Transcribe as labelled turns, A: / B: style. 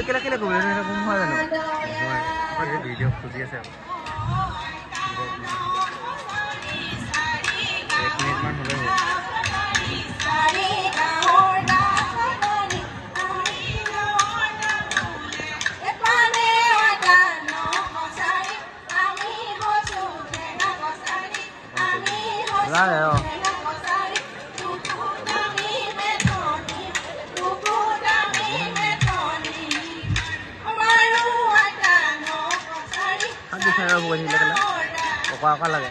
A: কেলে কেলে ক'ব কম হোৱা জানো?
B: নহয়, আকৌ ভিডিঅ' খুজি আছে আকৌ। এক মিনিটমান হ'লে হ'ল।
A: লাগে অঁ। শাক দিছে আৰু বগৰী কেলা অকৱা অকৱা লাগে।